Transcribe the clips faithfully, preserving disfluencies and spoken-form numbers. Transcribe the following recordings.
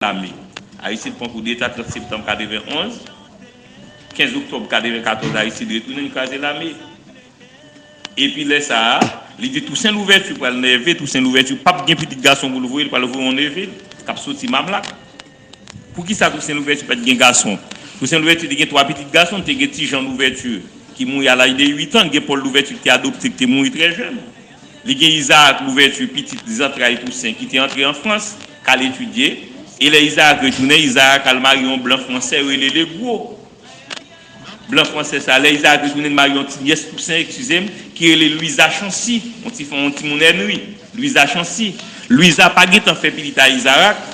lame. Aristide pran koudeta trant septanm katrevenn onz, kenz oktòb katrevenn katòz, Aristide retounen, li kraze lame. Epi lè sa a, li di Tousen Louvèti pral neve, Tousen Louvèti p ap gen pitit gason pou l voye, li pral voye yon neve l k ap soti Mamlak. Poukisa Tousen Louvèti pa t gen gason? Tousen Louvèti te gen twa pitit gason, te gen Ti Jan Louvèti ki mouri a laj de uit an, gen Pòl Louvèti ki te adopte, ki te mouri trè jèn. Li gen Izaak Louvèti, pitit zantray Tousen, ki te antre an Frans, k al etidye. E lè Izaak retounen, Izaak al marye yon blan fransè rele Legwo. Blan fransè sa, lè Izaak retounen, li marye yon ti nyès Tousen, eskize m, ki rele Lwiza Chancy, yon ti fanm, yon timoun Henry. Lwiza Chancy. Lwiza pa gentan fè pitit a Izaak.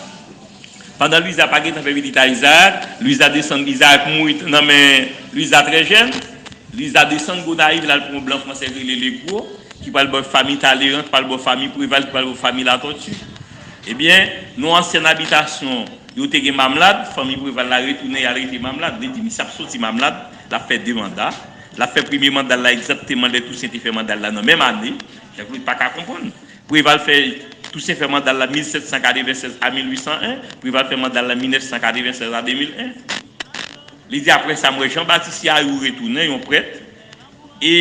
Pandan Lwiza pa gentan fè pitit a Izaak, Lwiza desann, Izaak mouri nan men Lwiza trè jèn. Lwiza desann Gonayiv, l al pran yon blan fransè ki rele Legwo, ki pral bò fanmi Taleran, ki pral bò fanmi Preval, ki pral bò fanmi Latòti. Ebyen, nan ansyen abitasyon, yo te gen Mamlad, fanmi Preval la retounen, y al rete Mamlad. Li di, misye ap soti Mamlad, l ap fè de manda. L ap fè premye manda l la egzakteman lè Tousen te fè manda l la nan menm ane. Jean-Claude pa ka konprann. Preval fè, Tousen fè manda l la mil sèt san katrevennsèz a mil uit san en, Preval fè manda l la mil nèf san katrevennsèz a de mil en. Li di, apre sa, m wè Jan Batis Yayou retounen, yon prèt, e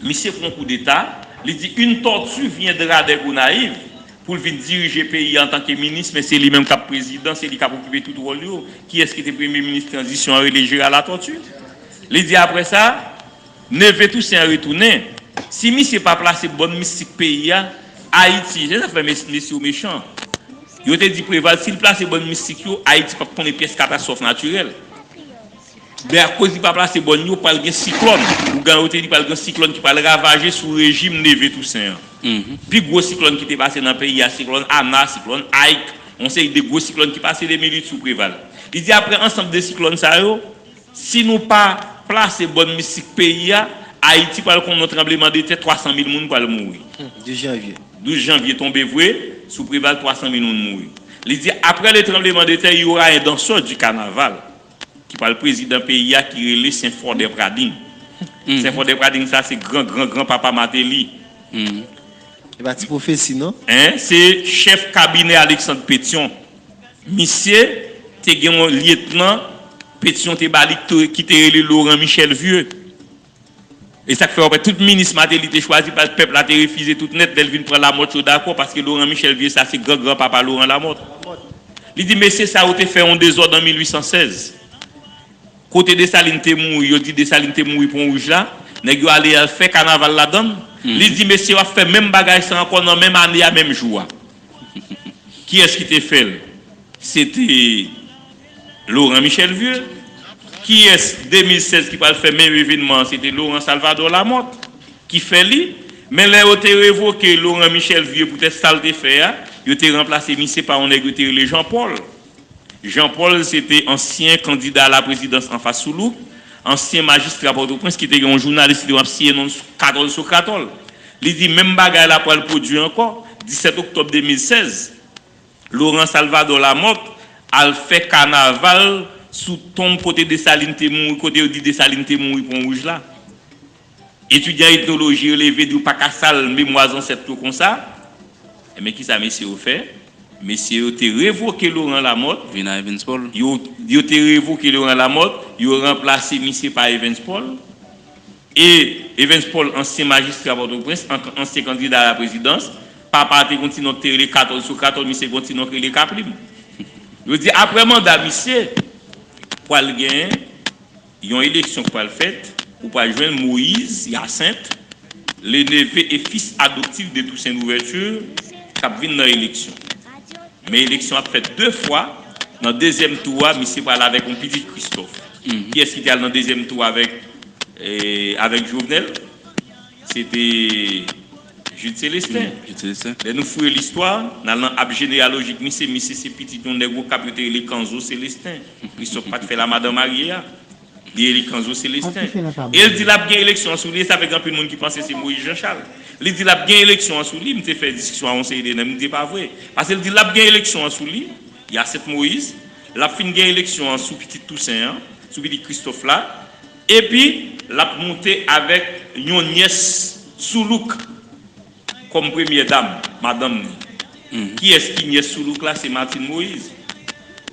misye fè yon koudeta. Li di, une tortue viendra des Gonayives pou l vin dirije peyi a antanke minis, men se li menm k ap prezidan, se li k ap okipe tout wòl yo. Kiyès ki te premye minis tranzisyon an? Rele Jera Latòti. Li di, apre sa, neve Tousen an retounen. Si misye pa plase bòn mistik peyi a, Ayiti, se sa k fè mes-, mesye yo mechan. Yo te di Preval, si l plase bòn mistik yo, Ayiti p ap konnen pyès katastwòf natirèl. Men akoz li pa plase bòn yo, pral gen siklòn. Ougan yo te di pral gen siklòn ki pral ravaje sou rejim neve Tousen an. Pi gwo siklòn ki te pase nan peyi a, siklòn Ana, siklòn Ike, yon seri de gwo siklòn ki pase de mil uit sou Preval. Li di apre ansanm de siklòn sa yo, si nou pa plase bòn mistik peyi a, Ayiti pral konnen yon tranblemanntè, twa san mil moun pral mouri. Douz janvye. Douz janvye tonbe vre, sou Preval twa san mil moun mouri. Li di, après le tremblement de terre, il y aura un danseur du carnaval ki pral prezidan peyi a ki rele Senfò dè Prading. Senfò dè Prading sa se gran, gran, gran papa Mateli. E pa ti pwofesi, non? Hein? Se chèf kabinè Alexandre Pétion. Misye te gen yon lyetnan Pétion te ba li ki te, ki te rele Laurent Michel Vieux. E sa k fè w wè tout minis Mateli te chwazi, pèp la te refize tout nèt, lè l vin pran Lamòt yo dakò, paske Laurent Michel Vieux sa se gran gran papa Laurent Lamòt. Li di mesye sa yo te fè yon dezòd an mil uit san sèz. Kote Desalin te mouri, yo di Desalin te mouri Pon Wouj la, nèg yo ale al fè kanaval ladan l. Li di mesye yo ap fè menm bagay sa ankò nan menm ane a, menm jou a. Kiyès ki te fè l? Se te Laurent Michel Vieux. Kiyès de mil sèz ki pral fè menm evènman an? Se te Laurent Salvador Lamothe ki fè li. Men lè yo te revoke Laurent Michel Vieux poutèt sa l te fè a, yo te ranplase misye pa yon nèg yo te rele Jean Paul. Jean Paul se te ansyen kandida a la prezidans anfas Soulouk, ansyen majistra Pòtoprens ki te gen yon jounalis li te ap siye non katòl sou katòl. Li di menm bagay la pral pwodui ankò, disèt oktòb de mil sèz. Laurent Salvador Lamothe al fè kanaval sou tonm kote Desalin te mouri, kote yo di Desalin te mouri Pon Wouj la. Etidyan etnoloji yo leve di yo pa ka sal memwa zansèt yo konsa. Enben, kisa mesye yo fè? Mesye yo te revoke Laurent Lamothe. Vin a Evens Paul. Yo, yo te revoke Laurent Lamothe, yo ranplase misye pa Evens Paul. E Evens Paul, ansyen majistra Pòtoprens, an-, ansyen kandida a la prezidans, papa a te gon ti non ki te rele katòl sou katòl, misye gon ti non ki rele Kaplim. Yo di, apre manda misye, pral gen yon eleksyon k pral fèt, ou pral jwenn Moïse Hyacinthe, le neveu et fils adoptif de Toussaint Louverture, k ap vin nan eleksyon. Men eleksyon ap fèt de fwa. Nan dezyèm tou a, misye pral avèk yon pitit Christophe. Kiyès ki te al nan dezyèm tou avèk, eh, avèk Jovenel? Se te Jude Célestin. Jude Célestin. Lè nou fouye listwa, n al nan ab jeneyalojik misye, misye se pitit yon nèg Okap yo te rele Kanzo Célestin. Christophe pa t fè la madan marye a. Li rele Kanzo Célestin. E l di l ap gen eleksyon an sou li, e sa fè gen anpil moun ki panse se Moïse Jean Charles. Li di l ap gen eleksyon an sou li, m te fè diskisyon a yon seri de nèg, m di pa vre. Paske l di l ap gen eleksyon an sou li, Hyacinthe Moïse, l ap fin gen eleksyon an sou pitit Toussaint an, sou pitit Christophe la, epi l ap moute avèk yon nyès Soulouk kòm premyè dam, madanm ni. Kiyès ki nyès Soulouk la? Se Martine Moïse.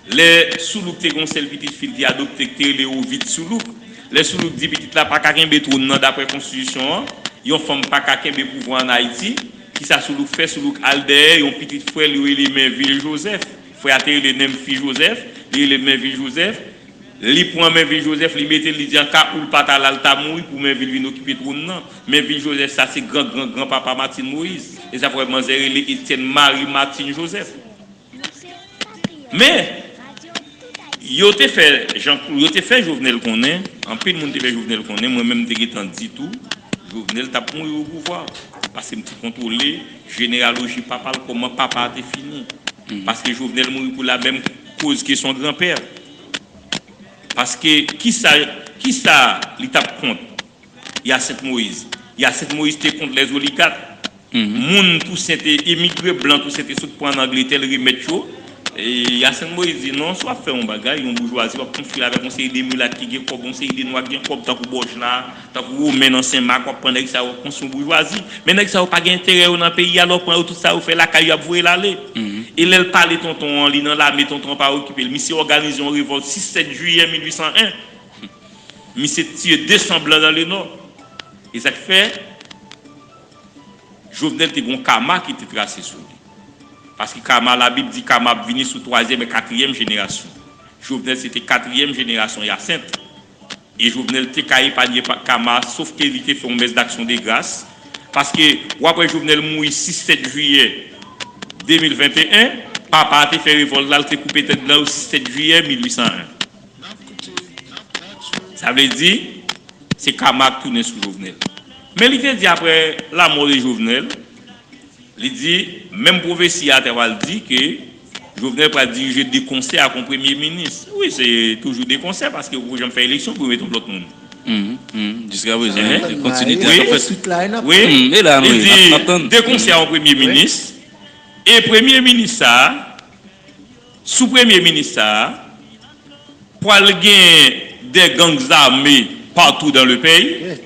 Lè Soulouk te gen yon sèl pitit fi l te adopte, ki te rele Ovide Soulouk. Lè Soulouk di pitit la pa ka kenbe twòn nan, daprè konstitisyon an, yon fanm pa ka kenbe pouvwa an Ayiti, kisa Soulouk fè? Soulouk al dèyè yon pitit frè l yo rele Menvil Jozèf. Frè a te rele Nenmfi Jozèf, li rele Menvil Jozèf. Li pran Menvil Jozèf, li mete l, li di an ka ou l pa t al, al ta mouri pou Menvil vin okipe twòn nan. Menvil Jozèf sa se gran gran gran papa Martine Moïse. E sa fè manzè rele Etienne Marie Martine Joseph. Men, yo te fè Jean, yo te fè Jovenel konnen, anpil moun te fè Jovenel konnen, mwen menm m te gentan di tou, Jovenel t ap mouri o pouvwa. Paske m te kontwole jeneyaloji papa l, kòman papa a te fini. Paske Jovenel mouri pou la menm koz ke son granpè. Paske kisa, kisa li t ap kont? Yasent Moyiz. Yasent Moyiz te kont lèzoligat. Moun Tousen te emigre, blan Tousen te sot pran ann Angletè, l remèt yo. E Yasent Moyiz di, non, si w ap fè yon bagay, yon boujwazi, w ap konstwi avèk yon seri de milat ki gen kòb, yon seri de nwa ki gen kòb, tankou Bòj la, tankou Women nan Senmak, w ap pran nèg sa yo, w ap konstwi yon boujwazi. Men nèg sa yo pa gen enterè yo nan peyi a, lè w pran yo, tout sa yo fè lakay yo, y ap voye l ale. E lè l pale tonton an, li nan lame, tonton an pa okipe l. Misye òganize yon revòlt sis sèt jiyè mil uit san en. Misye tiye de san blan nan Lenò. E sa k fè Jovenel te gen yon kama ki te trase sou li. Paske kama, Labib di kama ap vini sou twazyèm e katriyèm jenerasyon. Jovenel se te katriyèm jenerasyon Yasent. E Jovenel te ka epanye pa kama, sof ke li te fè yon mès d'aksyon de gras. Paske w ap wè Jovenel mouri sis sèt jiyè de mil venteyen, papa a te fè revòlt la, l te koupe tèt blan yo sis sèt jiyè mil uit san en. Sa vle di, se kama k tounen sou Jovenel. Men li te di apre la mort de Jovenel, li di, menm pwofesi a te pral di ke Jovenel pral dirije de konsè ak yon premye minis. Wi, se toujou de konsè, paske ou poko janm fè eleksyon pou yo mete yon lòt moun. Jiska prezan, kontinite a ap fèt. Wi, wi. Li di de konsè ak yon premye minis. E premye minis sa a, sou premye minis sa a, pral gen des gangs armés partout dans le pays.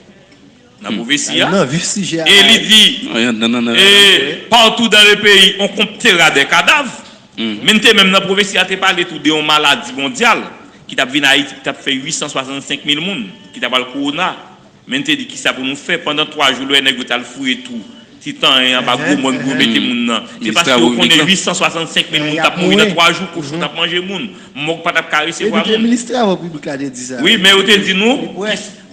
Nan pwofesi a. E li di, e partout dans le pays, on comptera des cadavres. Men n te menm nan pwofesi a te pale tou de yon maladi mondyal ki t ap vin Ayiti, ki t ap fè uit san swasannsenk mil moun, ki t ap al kowona. Men n te di kisa pou nou fè pandan twa jou, lè nèg yo t al fouye tou Titan anba gwo mòn pou yo mete moun nan. Se paske yo konnen uit san swasannsenk mil moun t ap mouri nan twa jou, kochon t ap manje moun, mòg pa t ap karese bwa moun. Wi, men yo te di nou,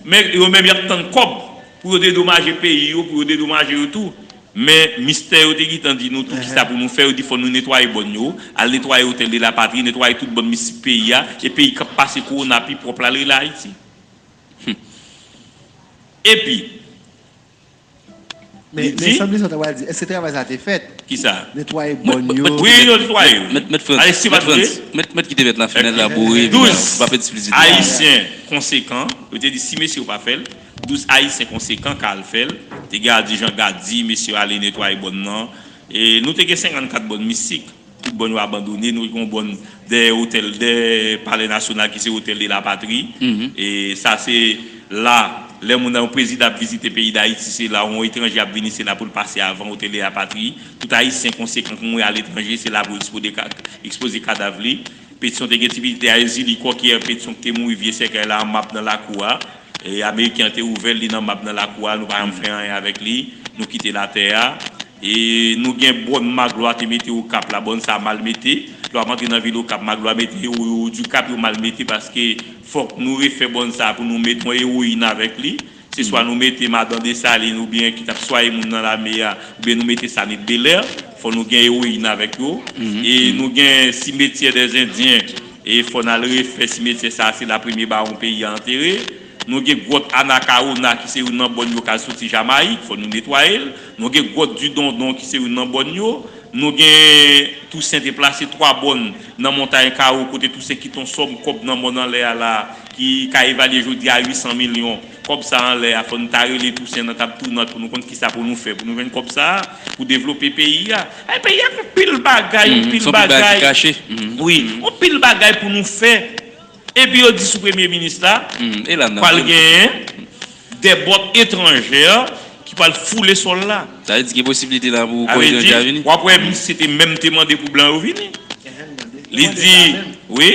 men yo menm y ap tann kòb pou yo dedomaje peyi yo, pou yo dedomaje yo tou. Men mistè yo te gentan di nou tou kisa pou nou fè. Yo di fò nou netwaye bòn yo, al netwaye Hôtel de la Patrie, netwaye tout bòn mistik peyi a, e peyi k ap pase kowona pi pwòp la, l rele Ayiti. Epi, men, men sanble sa w ta pral di, èske travay sa te fèt? Kisa? Netwaye bòn yo. Wi, yo netwaye yo. Mèt, mèt Frantz, mèt Frantz, mèt, mèt kite mèt la fenèt la boure, epi n pa pèdi plis de tan. Douz Ayisyen konsekan, yo te di si mesye yo pa fè l, douz Ayisyen konsekan ka al fè l. Te gen Adi Jan Gadi, mesye yo ale netwaye bòn nan. E nou te gen senkannkat bòn mistik. Tout bòn yo abandone, nou gen yon bòn dèyè otèl, dèyè Palè Nasyonal ki se Hôtel de la Patrie. E sa se la, lè moun nan, yon prezidan ap vizite peyi Dayiti, se la, yon etranje ap vini, se la pou l pase avan Hôtel de la Patrie. Tout Ayisyen konsekan ki mouri aletranje, se la pou ekspoze ka-, ekspoze kadav li. Petisyon te gen ti pitit Ezili Kòkyè, Petisyon ki te mouri Vye Sèkèy la, an mab nan lakou a. E Ameriken an te ouvè l, li nan mab nan lakou a, nou pa janm fè anyen avèk li, nou kite latè a. E nou gen bòn Maglwa te mete Okap la, bòn sa a mal mete. Lè w ap antre nan vil Okap, Maglwa mete ewo yo, Dikap yo mal mete, paske fòk nou refè bòn sa a pou nou mete yon ewoyin avèk li. Se swa nou mete madan Desalin oubyen ki t ap swaye moun nan lame a, oubyen nou mete Sanit Belè. Fò nou gen ewoyin avèk yo. E nou gen Cimetière des Indiens. E fò n al refè simetyè sa a, se la premye bawon peyi a antere. Nou gen gwòt Anacaona ki se youn nan bòn yo k al soti Jamayik, fò nou netwaye l. Nou gen gwòt Didondon ki se youn nan bòn yo. Nou gen Tousen te plase twa bòn nan Montay Kawo kote Tousen kite yon sòm kòb nan mòn anlè a la ki ka evalye jodi a uit san milyon. Kòb sa anlè a, fò n ta rele Tousen nan tab tounant pou nou konn kisa pou nou fè, pou nou jwenn kòb sa a, pou devlope peyi a. Ay, peyi a gen pil bagay, yon pil bagay. Wi, yon pil bagay pou nou fè. Epi yo di sou premye minis la, pral genyen de bòt etranjè ki pral foule sòl la. Sa vle di gen posiblite la pou kò etranje a vini? W ap wè misye te menm te mande pou blan yo vini. Li di, Wi.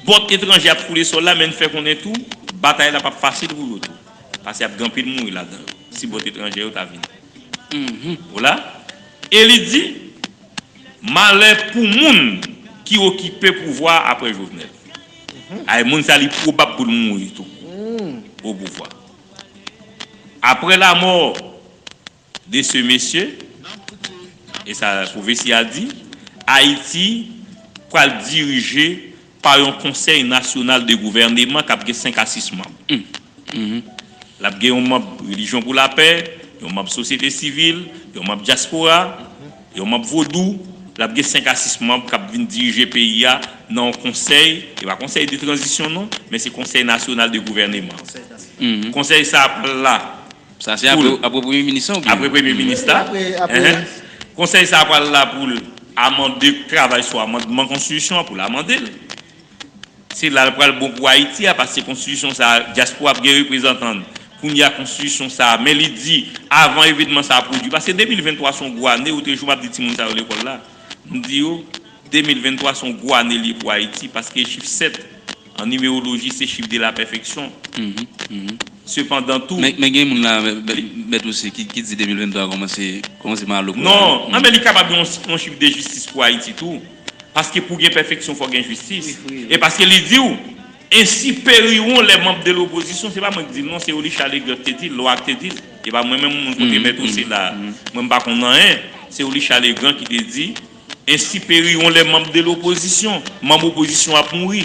Bòt etranje ap foule sòl la, men n fè konnen tou, batay la p ap fasil pou yo tou. Paske ap gen anpil mouri ladan yo, si bòt etranje yo ta vini. Ou la? E li di, malè pou moun ki okipe pouvwa apre Jovenel. Ay, moun sa li pwobab pou l mouri tou o pouvwa. Apre lamò de se mesye, e sa pwofesi a di, Ayiti pral dirije pa yon konsèy nasyonal de gouvèneman k ap gen senk a sis manm. L ap gen yon manm Relijyon pou Lapè, yon manm sosyete sivil, yon manm dyaspora, yon manm vodou. L ap gen senk a sis manm k ap vin dirije peyi a nan yon konsèy, e pa konsèy de tranzisyon non, men se konsèy nasyonal de gouvèneman. Konsèy sa a pral la Sa se apre, apre premye minis la oubyen? Apre premye minis la. Apre, apre. Konsèy sa a pral la pou l amande, travay sou amandman konstitisyon an, pou l amande l. Se la l pral bon pou Ayiti a, paske konstitisyon sa a, dyaspora ap gen reprezantan l. Kounye a konstitisyon sa a, men li di, avan evenman sa a pwodui, paske de mil venntwa se yon gwo ane, ou te jou m ap di timoun sa yo lekòl la. M di yo, de mil venntwa se yon gwo ane li ye pou Ayiti, paske chif sèt, an nimewoji, se chif de la pèfeksyon. Sepandan tou. Men, men gen moun la, mèt, mèt osi, ki, ki di de mil venntwa kòmanse, kòmanse mal pou Ayiti. Non, men li kapab yon, yon chif de jistis pou Ayiti tou. Paske pou gen pèfeksyon, fò gen jistis. E paske li di w, ainsi périront les membres de l'opposition, se pa mwen ki di l non, se Olichat Legrand ki te di l, Loa ki te di l. E pa mwen menm moun kote mèt osi la. Mwen m pa konn anyen. Se Olichat Legrand ki te di, ainsi périront les membres de l'opposition. Manm opozisyon ap mouri.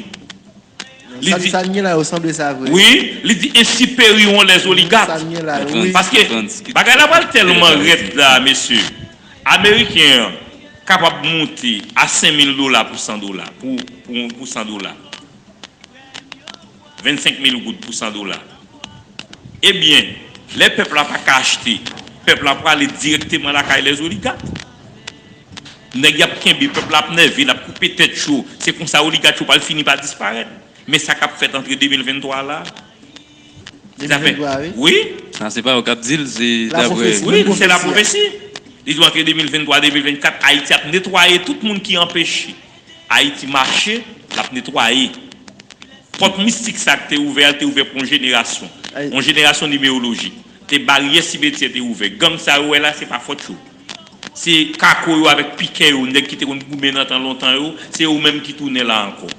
Li di, sa n gen la yo sanble sa vre. Wi, li di, ainsi périront les oligarques. Sa n gen la yo, wi. Paske bagay la pral tèlman rèd la, mesye. Ameriken an kapab moute a senk mil dola pou san dola, pou, pou, pou san dola. Vennsenk mil goud pou san dola. Ebyen, lè pèp la pa ka achte, pèp la prale dirèkteman lakay lèzoligak. Nèg y ap kenbe, pèp la ap nève, l ap koupe tèt yo. Se konsa oligak yo pral fini pa disparèt. Men sa k ap fèt antre de mil venntwa la, de mil venntwa, wi. Wi. Sa se pa yo k ap di l, se dapre. Wi, se lapwofesi. Li di w antre de mil venntwa, de mil vennkat, Ayiti ap netwaye tout moun ki anpeche Ayiti mache, l ap netwaye. Pòt mistik sa k te ouvè a, l te ouvè pou yon jenerasyon. Yon jenerasyon nimewoji. Te baryè simetyè te ouvè. Gang sa yo wè la, se pa fòt yo. Se kako yo avèk pikè yo, nèg ki te konn goumen nan tan lontan yo, se yo menm ki tounen la ankò.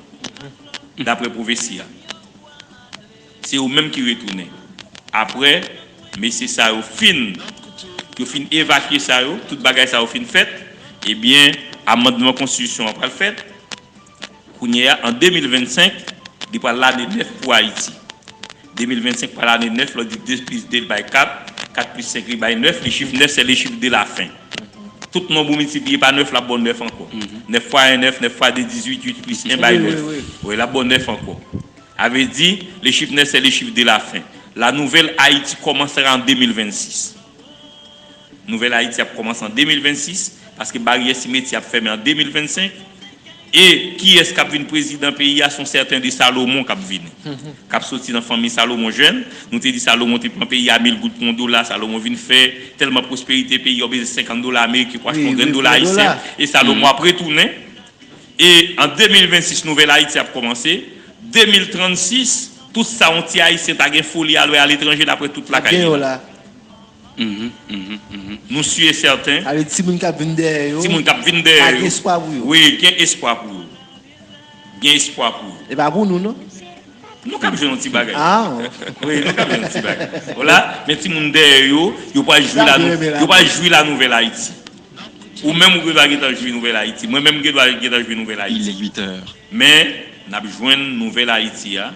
Dapre pwofesi a. Se yo menm ki retounen. Apre, mesye sa yo fin, yo fin evakye sa yo, tout bagay sa yo fin fèt, ebyen, amandman konstitisyon an pral fèt. Kounye a, an de mil vennsenk, li pral lane nèf pou Ayiti. De mil vennsenk pral lane nèf, lè w di de plis de l bay kat, kat plis senk li bay nèf, le chiffre neuf, c'est le chiffre de la fin. Tout nonb ou miltipliye pa nèf, l ap ba w nèf ankò. Nèf fwa en, nèf, nèf fwa de, dizuit, uit plis en bay nèf. Wi, l ap ba w nèf ankò. Sa vle di, le chiffre neuf, c'est le chiffre de la fin. La nouvelle Haïti commencera en deux mille vingt-six. Nouvèl Ayiti ap kòmanse an de mil vennsis, paske baryè simetyè ap fèmen an de mil vennsenk. E kiyès k ap vin prezidan peyi a? Se yon sèten de Salomon k ap vini, k ap soti nan fanmi Salomon Jèn. Nou te di Salomon te pran peyi a mil goud pou yon dola, Salomon vin fè tèlman pwosperite peyi a, w bezwen senkant dola ameriken pou achte yon grenn dola ayisyen. E Salomon ap retounen. E an de mil vennsis, nouvèl Ayiti ap kòmanse. De mil trannsis, tout sa yon ti Ayisyen ta gen foli al wè aletranje, l ap wè tout lakay li la. Nou si e sèten. Sa vle di timoun k ap vin dèyè yo, timoun k ap vin dèyè yo, pa gen espwa pou yo. Wi, gen espwa pou yo. Gen espwa pou yo. E pa pou nou, non? Nou k ap jwenn yon ti bagay. Wi, nou k ap jwenn yon ti bagay. Vwala, men timoun dèyè yo, yo pral jwi la, yo pral jwi la nouvèl Ayiti. Ou menm ou gen dwa gentan jwi nouvèl Ayiti. Mwen menm gen dwa gentan jwi nouvèl Ayiti. Men, n ap jwenn nouvèl Ayiti a.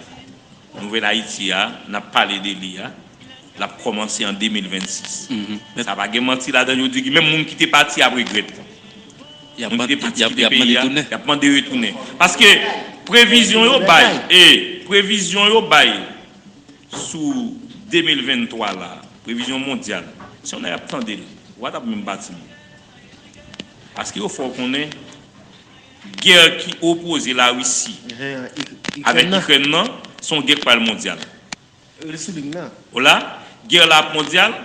Nouvèl Ayiti a, n ap pale de li a, l ap kòmanse an de mil vennsis. Sa pa gen manti ladan l, yo di ki menm moun ki te pati ap regrèt. Moun ki te pati kite peyi a, y ap mande retounen. Paske previzyon yo bay, e, previzyon yo bay sou de mil venntwa la, previzyon mondyal, si yon nèg ap tande l, what up menm pati moun. Paske yo fè w konnen, gè ki opoze Larisi avèk Ikrèn nan, se yon gè k pral mondyal. Vwala, gè la ap mondyal,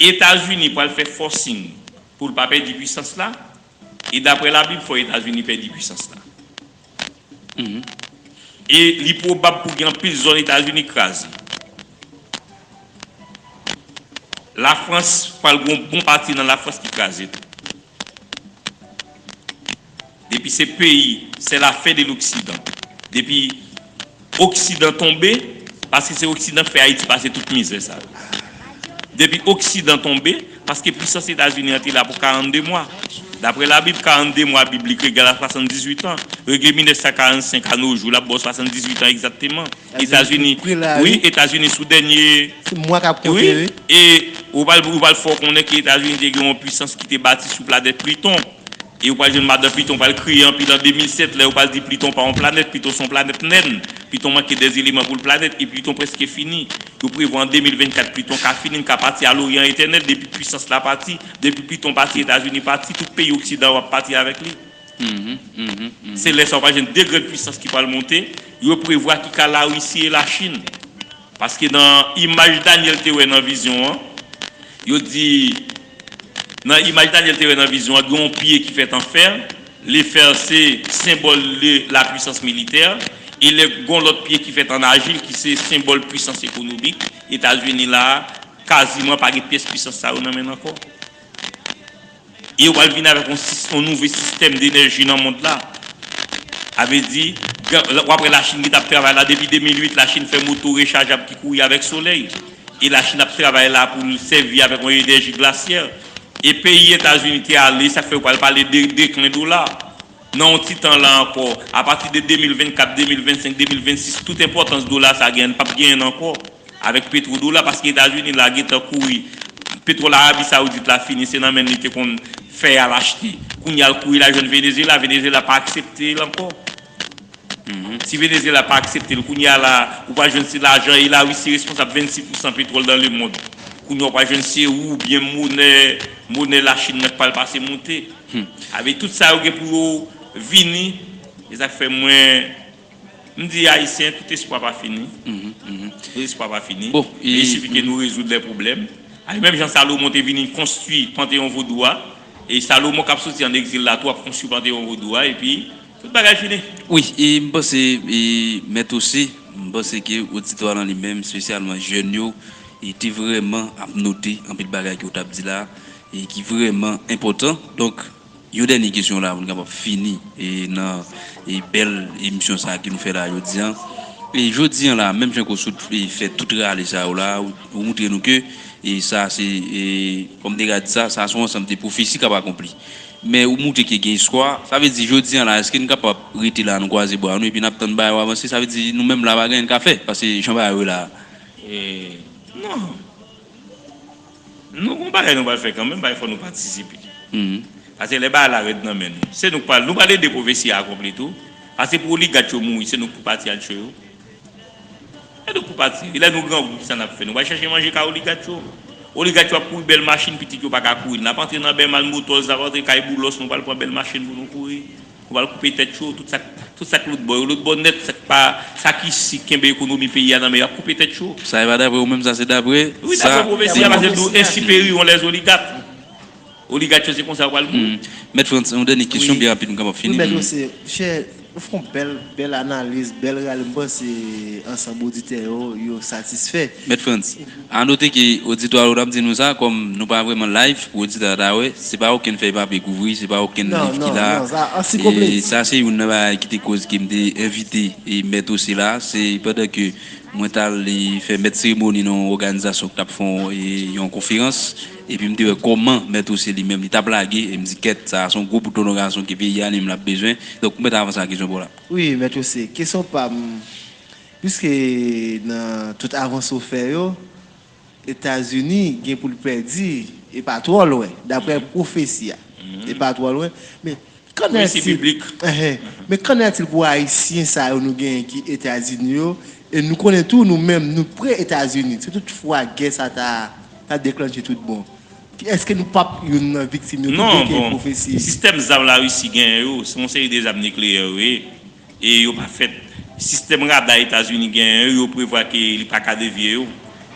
Etazini pral fè forcing pou l pa pèdi pwisans la, e daprè Labib, fò Etazini pèdi pwisans la. E li pwobab pou gen anpil zòn Etazini kraze. Lafrans pral gen yon bon pati nan Lafrans ki kraze tou. Depi se peyi, c'est la fin de l'Occident. Depi Oksidan tonbe, paske se Oksidan k fè Ayiti pase tout mizè sa yo. Depi Oksidan tonbe, paske pisans Etazini an te la pou karannde mwa. Daprè Labib, karannde mwa biblik egal a swasanndizuit an. Regle mil nèf san karannsenk a no jou, l ap ba w swasanndizuit an egzakteman. Etazini, wi, Etazini sou dènye, se mwa k ap konte, wi. E ou pral, ou pral fè w konnen ke Etazini te gen yon pisans ki te bati sou planèt Pliton. E ou pral jwenn madan Pliton pral kriye anpil an de mil sèt, lè yo pral di Pliton pa yon planèt, Pliton se yon planèt nèn. Pliton manke de eleman pou l planèt, e Pliton prèske fini. Yo prevwa an de mil vennkat Pliton ka fini, l ka pati a loryan etènèl, depi pisans la pati, depi Pliton pati, Etazini pati, tout peyi Oksidan yo ap pati avèk li. Se lè sa w pral jwenn de grann pisans ki pral monte, yo prevwa ki ka Larisi e Lachin. Paske nan imaj Danyèl te wè nan vizyon an, yo di, nan imaj Danyèl te wè nan vizyon an, gen yon pye ki fèt an fè, le fè se senbòl de lapwisans militè, e lè gen yon lòt pye ki fèt an ajil, ki se senbòl pwisans ekonomik, Etazini la, kaziman pa gen pyès pwisans sa yo nan men l ankò. E yo pral vin avèk yon sis-, yon nouvo sistèm denèji nan mond la. Sa vle di, w ap wè Lachin ki t ap travay la depi de mil uit, Lachin fè moto rechajab ki kouri avèk solèy. E Lachin ap travay la pou l sèvi avèk yon enèji glasyè. E peyi Etazini te ale, sa k fè yo pral pale de deklen dola. Nan yon ti tan la ankò, apati de de mil vennkat, de mil vennsenk, de mil vennsis, tout enpòtans dola sa genyen, n p ap genyen l ankò. Avèk petwodola, paske Etazini la gentan kouri. Petwòl Arabi Saoudit la fini, se nan men li te konn fè al achte. Kounye a l kouri l al jwenn Venezuela, Venezuela pa aksepte l ankò. Si Venezuela pa aksepte l, kounye a la, ou pral jwenn se lajan e Larisi responsab vennsis pousan petwòl dans le monde. Kounye a ou pral jwenn se woub, byen monè, monè Lachin nan k pral pase monte. Avèk tout sa yo gen pou yo vini, e sa k fè mwen M di Ayisyen, tout espwa pa fini. Tout espwa pa fini. Men il sifi ke nou rezoud lè pwoblèm. Ay, menm jan Salomon te vini konstwi Panteyon Vodou a, e Salomon k ap soti an egzil la tou ap konstwi Panteyon Vodou a, epi tout bagay fini. Wi, e m panse, e, Mèt Ose, m panse ke oditwa lan li menm, espesyalman jèn yo, e te vrèman ap note anpil bagay ke w t ap di la, e ki vrèman enpòtan. Donk, yon dènye kesyon la pou n kapab fini, e, nan, e, bèl emisyon sa a ke nou fè la jodi a. E jodi a la, menm jan ke w sot, e, fè tout rale sa yo la, ou, ou moutre nou ke, e, sa se, e, kòm te ka di sa, sa se yon ansanm de pwofesi k ap akonpli. Men ou moutre ke gen espwa, sa vle di jodi a la, èske n kapab rete la, nou kwaze bra nou, epi n ap tann bagay yo avanse, sa vle di nou menm la pa gen anyen n ka fè, paske jan bagay yo ye la. E, non. Nou gon bagay nou pral fè kanmenm, bagay fò nou patisipe. Paske lè bagay la rèd nan men nou, se nou k pral, nou pral ede pwofesi a akonpli tou. Paske pou oligat yo mouri, se nou k pou pati al tchwe yo. Se nou k pou pati. E lè nou grangou, kisa n ap fè? Nou pral chèche manje kay oligat yo. Oligat yo ap kouri bèl machin, pitit yo pa ka kouri. N ap antre nan Bèmal Motors, n ap antre kay Boulos, nou pral pran bèl machin pou nou kouri. Nou pral koupe tèt yo, tout sa, tout sa k lòt bò yo, lòt bò nèt, sa k pa, sa ki si kenbe ekonomi peyi a nan men yo, y ap koupe tèt yo. Sa e pa daprè ou menm, sa se daprè. Wi, sa daprè pwofesi a, paske l di w, ainsi périront les oligarques. Oligat yo se konsa yo pral mouri. Mèt Frantz, yon dènye kesyon byen rapid, nou kapab fini. Wi, Mèt Ose, chè, ou fè yon bèl, bèl analiz, bèl rale, m panse ansanm oditè yo, yo satisfè. Mèt Frantz, a note ke oditwa yo t ap di nou sa, kòm nou pa vrèman live, pou oditwa yo ta wè, se pa okenn fèy papye kouvri, se pa okenn liv ki la. E sa se youn nan bagay ki te koz ke m te envite, e, Mèt Ose la, se pandan ke mwen t al, e, fè mèt seremoni nan yon òganizasyon ki t ap fè yon, e, yon konferans, epi m te wè kòman Mèt Ose li menm, li t ap lage, e m di, kèt, sa a se yon gwo bout onorasyon ke peyi a li menm l ap bezwen. Donk, m mèt avanse ak kesyon pa w la. Wi, Mèt Ose, kesyon pa m, piske nan tout avanse w fè yo, Etazini gen pou l pèdi, e pa twò lwen, daprè pwofesi a. E pa twò lwen. Men, qu'en est-il? Wi, se biblik. Men qu'en est-il pou Ayisyen sa yo nou genyen ki Etazini yo? E nou konnen tou, nou menm, nou pre Etazini. Si toutfwa gè sa ta, ta deklanche tout bon, èske nou p ap youn nan viktim yo tou, byen ke pwofesi? Non, bon, sistèm zam Larisi genyen yo, se yon seri de zam nikleyè yo ye. E yo pa fèt. Sistèm rada Etazini genyen yo, yo prevwa ke li pa ka devye yo.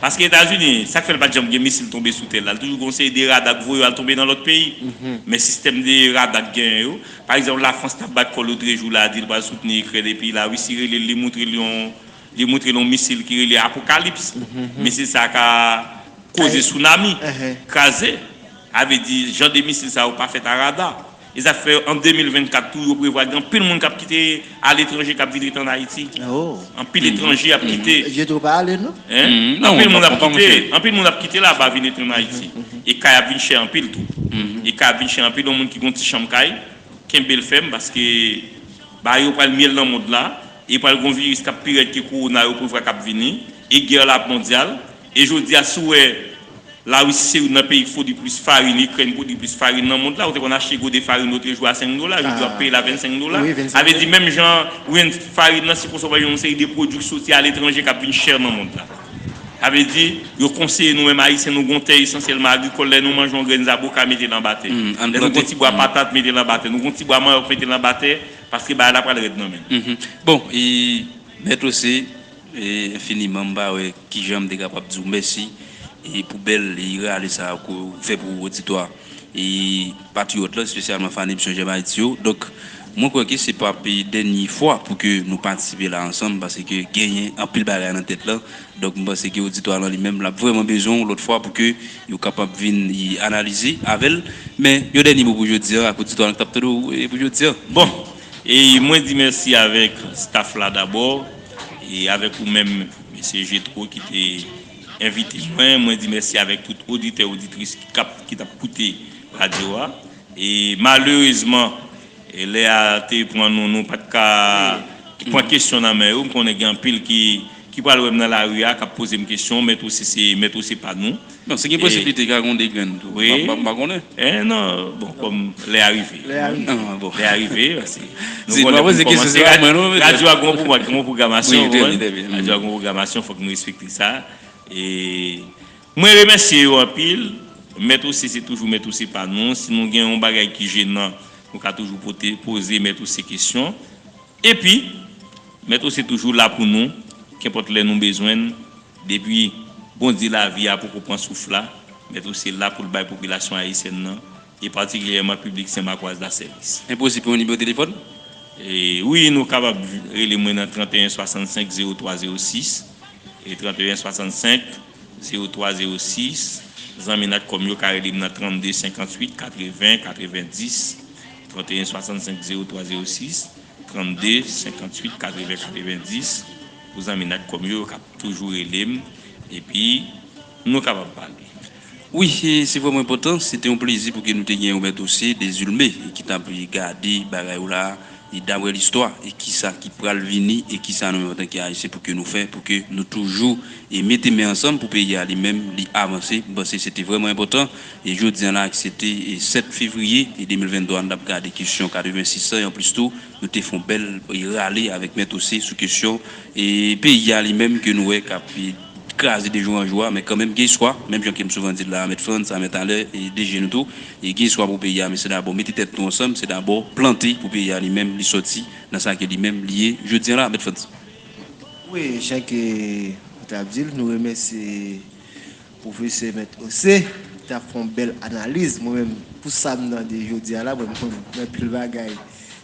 Paske Etazini, sa k fè l pa t janm gen misil tonbe sou tè l la, l toujou gen yon seri de rada k voye yo al tonbe nan lòt peyi. Men sistèm de rada k genyen yo, pa egzanp, Lafrans t ap bat kò l lotrejou la, di l pral soutni Ikrèn, epi Larisi rele l, li moutre l yon, li moutre l yon misil ki rele Apokalips. Misil sa a ka koze sounami, kraze. Sa vle di, jan de misil sa yo pa fèt a rada. E sa fè an de mil vennkat tou, yo prevwa gen anpil moun k ap kite aletranje k ap vin rete ann Ayiti. Anpil etranje ap kite. Jetro pa ale, non? Anpil moun ap kite, anpil moun ap kite laba vin rete ann Ayiti. E kay ap vin chè anpil tou. E kay ap vin chè anpil, yon moun ki gen yon ti chanm kay, kenbe l fèm, paske bagay yo pral myèl nan mond la, e pral gen yon viris k ap pi rèd ke kowona yo prevwa k ap vini, e gè la ap mondyal. E jodi a, si w wè Larisi se youn nan peyi ki pwodui plis farin, Ikrèn pwodui plis farin nan mond la, ou te konn achte gode farin lotrejou a senk dola, jodi a w ap peye l a vennsenk dola. Sa vle di, menm jan ou jwenn farin nan, se konsa w pral jwenn yon seri de pwodui k soti aletranje k ap vin chè nan mond la. Sa vle di, yo konseye nou menm Ayisyen, nou gen yon tè esansyèlman agrikòl, lè nou manje yon grenn zaboka, mete l anba tè. Lè nou gen yon ti bwa patat, mete l anba tè. Nou gen yon ti bwa manyòk, mete l anba tè, paske bagay la pral rèd nan men nou. Bon, e, Mèt Ose, e, enfiniman, m pa wè kijan m te kapab di w mèsi, e, pou bèl, e, rale sa a ke w fè pou oditwa, e, patriyòt la, espesyalman fan emisyon J'aime Haïti yo. Donk, mwen kwè ke se p ap dènye fwa pou ke nou patisipe la ansanm, paske genyen anpil bagay nan tèt la. Donk, m panse ke oditwa lan li menm, l ap vrèman bezwen w lòt fwa pou ke yo kapab vin, e, analize avè l. Men, yon dènye mo pou jodi a, ak oditwa lan k t ap tande w, e, pou jodi a. Bon, e mwen di mèsi avèk staff la dabò, e avèk ou menm, mesye Jetro, ki te envite mwen. Mwen di mèsi avèk tout oditè, oditris ki k ap, ki t ap koute radyo a. E malerezman, e lè a te pran nou, nou pa t ka pran kesyon nan men yo. M konnen gen anpil ki, ki pral wè m nan lari a, k ap poze m kesyon, Mèt Ose se, Mèt Ose pa nou. Non, si gen posiblite, ka gen de grenn tou. M pa, m pa konnen. Eh, non, bon, kòm lè a rive. Lè a rive. Ah, bon. Lè a rive, paske nou konnen pou kòmanse, radyo a gen yon pwogra-, gen yon pwogramasyon, radyo a gen yon pwogramasyon, fòk nou respekte sa. E mwen remèsye yo anpil. Mèt Ose se toujou Mèt Ose pa nou. Si nou gen yon bagay ki jenan, nou ka toujou pote, poze Mèt Ose kesyon. Epi, Mèt Ose toujou la pou nou, kenpòt lè nou bezwen l. Depi Bondye lavi a poko pran souf la, Mèt Ose la pou l bay popilasyon ayisyèn nan, e patikilyèman piblik Senmakwa la sèvis. Enposib pou yon nimewo telefòn? E wi, nou kapab rele mwen nan trannteyen swasannsenk zewo twa zewo sis, e trannteyen swasannsenk zewo twa zewo sis. Zanmi Natcom yo ka rele m nan trannde senkanntuit katreven katrevendis, trannteyen swasannsenk zewo twa zewo sis, trannde senkanntuit katreven katrevendis, pou zanmi Natcom yo, yo k ap toujou rele m, epi nou kapab pale. Wi, e se vrèman enpòtan. Se te yon plezi pou ke nou te gen yon Mèt Ose Dezilme, e ki t ap gade bagay yo la, e daprè listwa, e kisa ki pral vini, e kisa nou menm antanke Ayisyen pou ke nou fè, pou ke nou toujou, e mete men ansanm pou peyi a li menm, li avanse. M panse se te vrèman enpòtan. E jodi a la, se te, e sèt fevriye, e de mil venntwa, nou t ap gade kesyon katrevensis an, e anplis tou, nou te fè yon bèl, e rale avèk Mèt Ose sou kesyon, e peyi a li menm ke nou wè k ap, e kraze de jou an jou a, men kanmenm gen espwa, menm jan ke m souvan di l la, Mèt Frantz, a Mèt Alè, e D G nou tou, e gen espwa pou peyi a, men se dabò mete tèt nou ansanm, se dabò plante pou peyi a li menm, li sòti nan sa ke li menm li ye jodi a la, Mèt Frantz. Wi, jan ke ou t ap di l, nou remèsye pwofesè Mèt Ose, ki t ap fè yon bèl analiz. Mwen menm, pou sa m tande jodi a la, mwen, m konnen anpil bagay.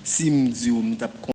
Si m di w, m t ap